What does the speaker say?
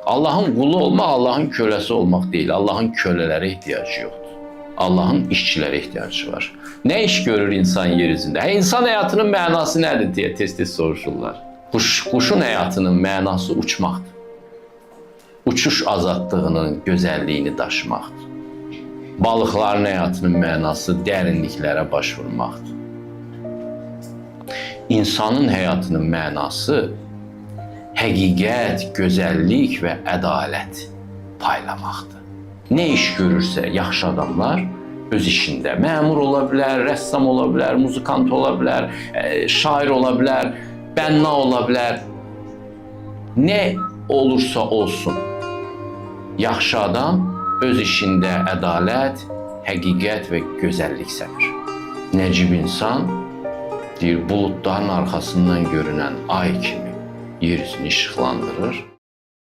Allahın qulu olmaq, Allahın köləsi olmaq deyil. Allahın kölələrə ehtiyacı yoxdur. Allahın işçilərə ehtiyacı var. Nə iş görür insan yer üzündə? Hə, insan həyatının mənası nədir deyə tez-tez soruşurlar. Quşun həyatının mənası uçmaqdır. Uçuş azadlığının gözəlliyini daşımaqdır. Balıqların həyatının mənası dərinliklərə baş vurmaqdır. İnsanın həyatının mənası həqiqət, gözəllik və ədalət paylamaqdır. Nə iş görürsə yaxşı adamlar öz işində məmur ola bilər, rəssam ola bilər, muzikant ola bilər, şair ola bilər, bənna ola bilər. Nə olursa olsun, yaxşı adam öz işində ədalət, həqiqət və gözəllik sevir. Nəcib insan deyir, buludların arxasından görünən ay kimi yer üzünü işıqlandırır.